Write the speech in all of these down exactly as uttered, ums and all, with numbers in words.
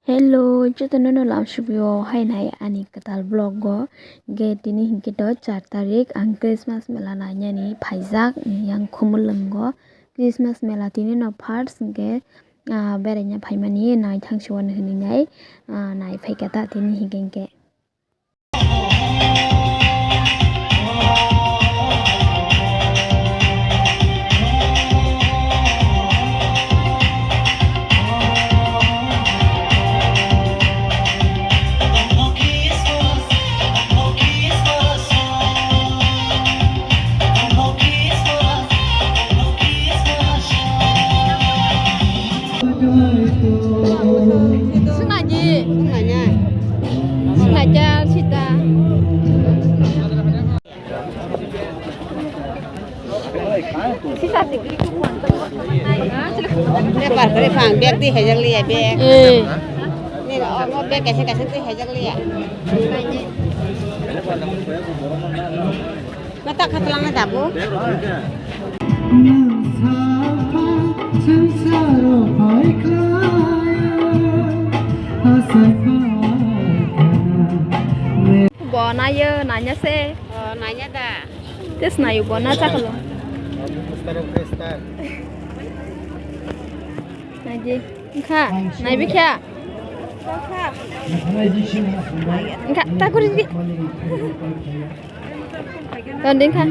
Hello, jotono no lam subio hai nai ani kwtal vlog o. Ge tini hinkhe to char tarik ang Christmas mela nainani phaijak yang Khumulwngo. Christmas mela tini no first hinkhe, ah, beraina phaimani nai thangsi wani hinwi nai, ah, nai phaikha ta tini hinkhe hinkhe. Swngnai di. Swngnai di. Swngnai di, sita. Paper kwrwi phang, bag di hajak liya, bag. Eh. Ni, oh, bag kaisa, kaisa twi hajak liya. Mata khatlang na dabu. Bo nayo, nanya se. Oh, nanya da. Tes nayo bo na chakalo. Naji, kha, nai bikha. Kha, takuri bi. Tonding kha.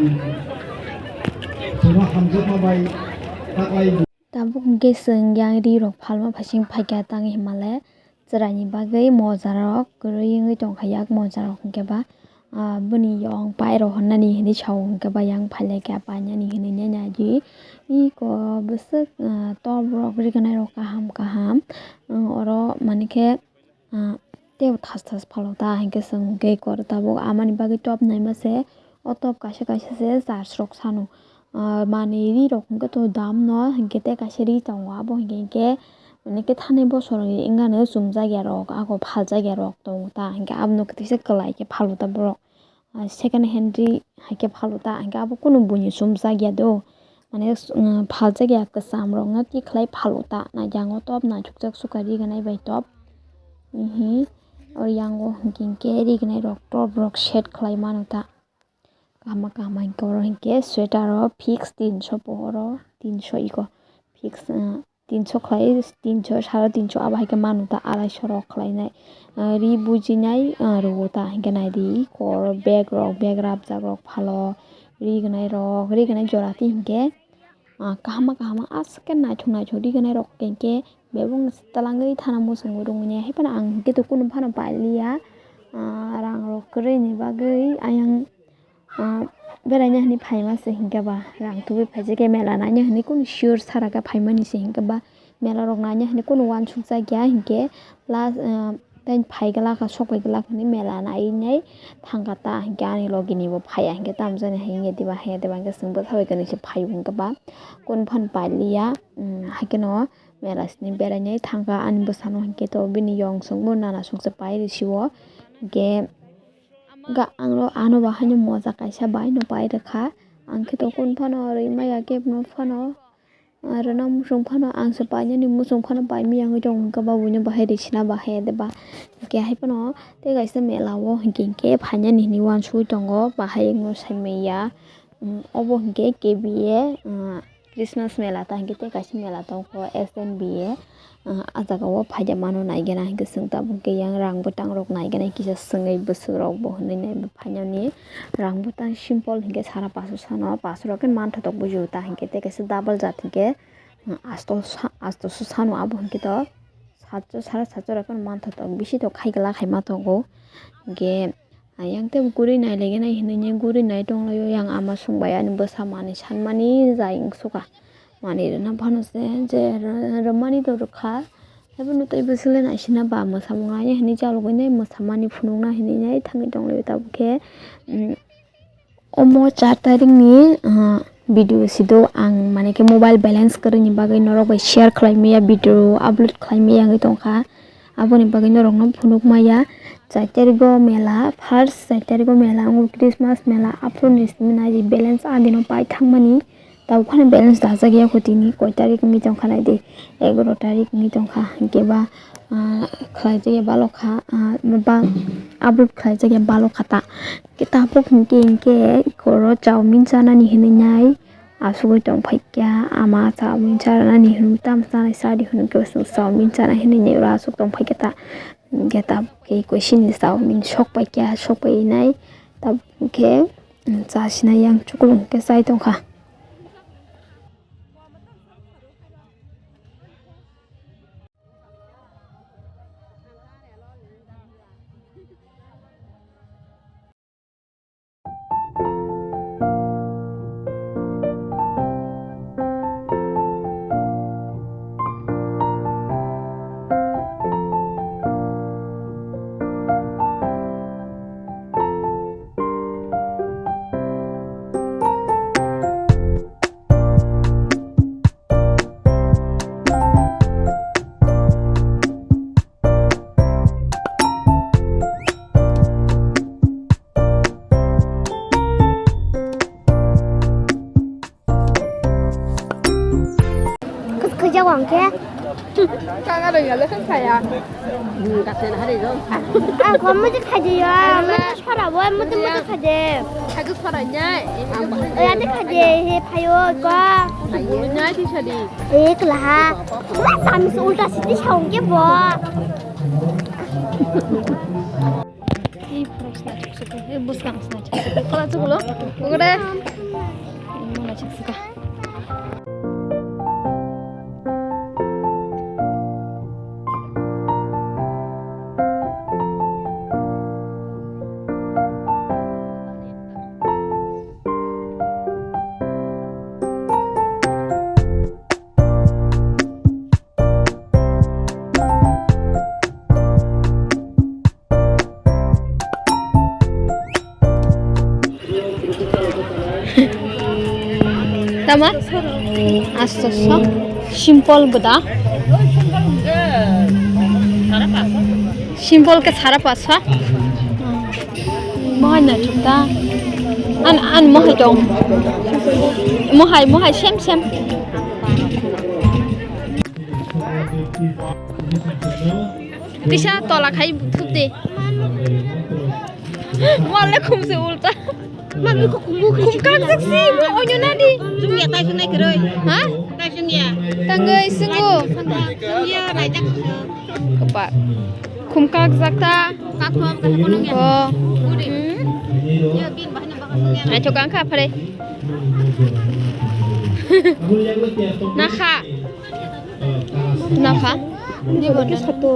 Tabuk hwnkhe chwng yang ri rok phalma phaising phaikha tang Himalaya chwraini bagwi mojarok kwrwi wngwi tongkha yak mojarok hwnkhe ba, ah, bwni yong pai rok hwnani hinwi sao hwnkhe ba yang phailaikha painani hinwi nai di iko bwswk, ah, top rok rignai rok kaham kaham, ah, oro manikhe. Ah, tei bo thas thas phalo ta hinkhe chwng hinkhe kor tabuk amani bagwi top naima se o top kaisa kaisa se charge rok sano. Ah, manwi ri rok hinkhe to dam no hinkhe tei kaisa ri tongo abo hinkhe hinkhe thanai bosor wngya no chumjak ya rok ago phaljak ya rok tongo ta hinkhe abono kisa kwlai khe phalo ta borok. Ah, second hand ri hai khe phalo ta, hinkhe abo kunu buini chumjak ya do, mane, um, phaljak ya kwcham rok no tikhlai phalo ta, nai jang o top naithokjak sukha rignai bai top, mhm, o yang o hinkhe hinkhe rignai rok top rok set khlai mano ta, kaham kaham hinkhe oro hinkhe sweater o fix tinso po oro tinso iko fix, ah, tinso khlai, tinso, saro tinso abo hai khe manu ta, arai so rok khlai nai, ah, ri bujinai, ah, rwo ta, hinkhe nai di, kor bag rok, bag rapjak rok phalo, rignai rok, rignai jora tei hinkhe, ah, kaham ma, kaham ma, aswk khe naithok, naithok rignai rok hinkhe bebak no twlangwi thana muchungo rwngwi nai, hai phano ang hinkhe to kunu phano pailiya, ah, rang rok kwrwi ni bagwi ayang. Ah, beraina hinwi phaima se hinkhe ba, rang tubui phaijak khe mela naina hinwi kunu sure sara khe phaimani se hinkhe ba, mela rok naina hinwi kunu uansukjak ya hinkhe last, ah, tei phai glak kha, sok pai glak hinwi mela nai nai thangkha ta hinkhe ani logi ni bo phaiya hinkhe tamo jani hinkhe diba hinkhe diba hinkhe chwng bwtha bai khe nai se phai hinkhe ba kunu phano pailiya, um, haikheno mela sini berainai thangkha ani bwsano hinkhe to bini yong songbo nana songsa pai risi o hinkhe. Ga ang rok ano bahaino moja kaisa bai no pai rwkha. Ang khe to kun phano rwi maya kebo no phano, ah, rwna muchung phano ang se painani muchung phano pai maya wngwi tongo, hwnkhe ba buino bahai rwi sina bahai ya de ba. Hwnkhe hai phano tei kaisa mela o hinkhe hinkhe phainani hinwi uansugwi tongo, bahai wngno sai maya. Obo hinkhe K B A, ah, Christmas mela ta hinkhe tei kaisa mela tongkho S N B A, ah, ah jaga o phaida mano naigena hinkhe chwng tabuk khe yang rang bwtang rok naigena kisa swngwi bwswk rok bo hinwi nai phainani rang bwtang simple hinkhe sara paso sano paso rok khe manthotok bujo ta hinkhe tei kaisa double jat hinkhe, ah, asto sa-, asto so sano abo hinkhe to satso sara satso rok khe manthotok bisi to khai glak hai ma tongo hinkhe. Ayang tei bo guri nai laigenai hinui guri nai tonglaio. Yang ama songbai ani bwsa manui sanmani jai wngsuka. Manui rwna phano se je rw-, rwmani to rwkha. Haiphano tei bwswk le naisina ba mwsamung laina hinui chalogwi nai mwsamani phunukna hinui nai thangwi tonglaio tabukhe. Omo char tarikni, ah, video sido ang mane khe mobile balance kwrwini bagwi norok bai share khlai maya, video upload khlai maya wngwi tongkha. Aboni bagwi norokno phunuk maya, char tarigo mela, first char tarigo mela wngo Christmas mela, aphuru ni simi naidi balance adino pai thangmani, tabuk phano balance dajak ya kho tini koi tarik wngwi tongkha naidi, egaroh tarik wngwi tongkha, hinkhe ba ah, khlaijakya balokha, ah, ba-, upload khlaijakya balokha ta. Khe tabuk hinkhe, hinkhe koro chowmin chanani hinwi nai asugwi tongphaikha. Ama chowmin chanani hinwi tamo chanai sadi hwnwi khe chwng chowmin chana hinwi nai oro asuk tongphaikha ta. Hinkhe tabuk khe koi sini chowmin sokpaikha, sokpai nai tabuk khe, mm, chasinai yang chuklung khe chai tongkha. Khaja wang khe. Kanga rwngya le khe saya. Ang kho muti khaji ya, muti sora bo, muti muti khaji. Khaji sora nya. Oya de khaji, he phayo ko. Nya ti sadi. Ek laha. Wah, sami se ulta siti saung ke bo. Ih, buskang sna chuksuka. Ih, buskang sna chuksuka. Kala chukulo. Ugure. Ih, muna chuksuka. Tama? Asto so. Simple bwda. Simple khe sara pasa. Mohai naithok ta. An, an mohai tong. Mohai, mohai sem sem. Kisa tola khai thuk de. Wale khumse ulta. Khum kak jak si, mo onyo na di. Jumya tai sunai keroi. Ha? Tai sungya. Tangoi sungo. Jumya nai jak. Kepak. Khum kak jak ta. Kak thom kah kono ya. Oh. Hmm. Ya bin bahana bahana ya. Ai chokang kha phare. Nakha. Nakha. Ni bono sato.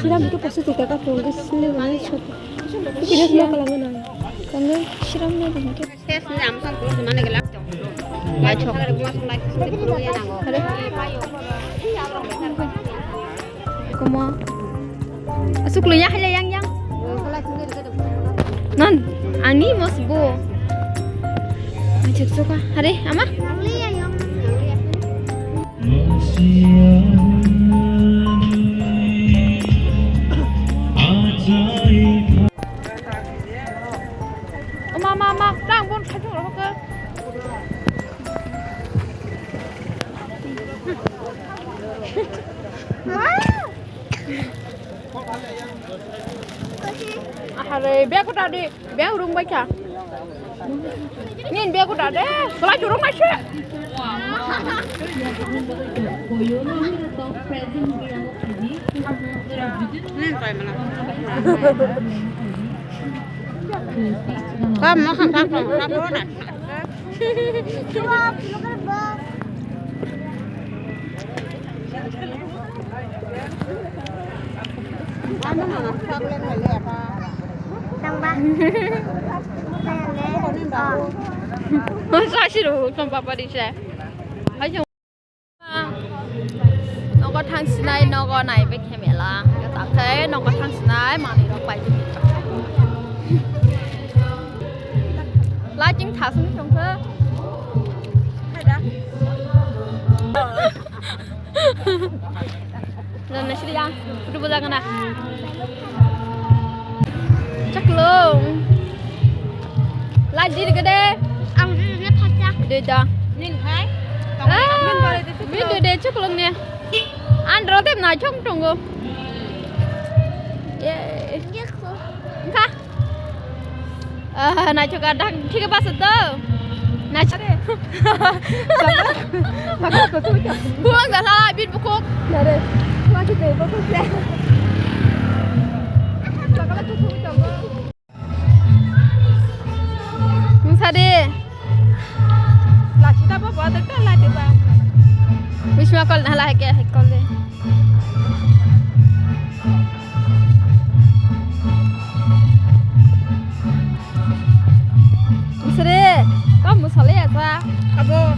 Siram tu pasu tu taka tu sini mana sato. Kira semua kalangan. Kanggo siram ni bono. Ses ni am sang puluh semana gelap. Lai chok. Kumo. Asuk lu ya hale yang yang. Non, ani mos bo. Ajak soka. Hare, ama? Ama, ama, ama. Rang bon khai thung rokho. Ahare, bag uta di, bag rung bai kha. Nin bag uta de, kelai jurung mai se. Nin kai mana. Kam no kham thak no, kham no na. Sasiro, tong papa di se. Nogo thang sinai, nogo nai bai khe mela. Takhai nogo thang sinai, manwi rok pai. Lighting thasung thangkhe. Nana sri ya, kudu bola kana. Chaklo. Lajir gede. Ang dulu phacha. Deda. Nin hai. Ah, min dede chaklo ne. Andro tem na chong tongo. Ah, naithok ka dang thik basa to. Naithok. Buang dah salah bit bukuk. Nare. Lagi deh bukuk deh. Mungsa de. Lachita bo bo de ta lati ba. Bisma kol na la ke hai kol de. Mungsa de. Kam musale ya sa. Abo.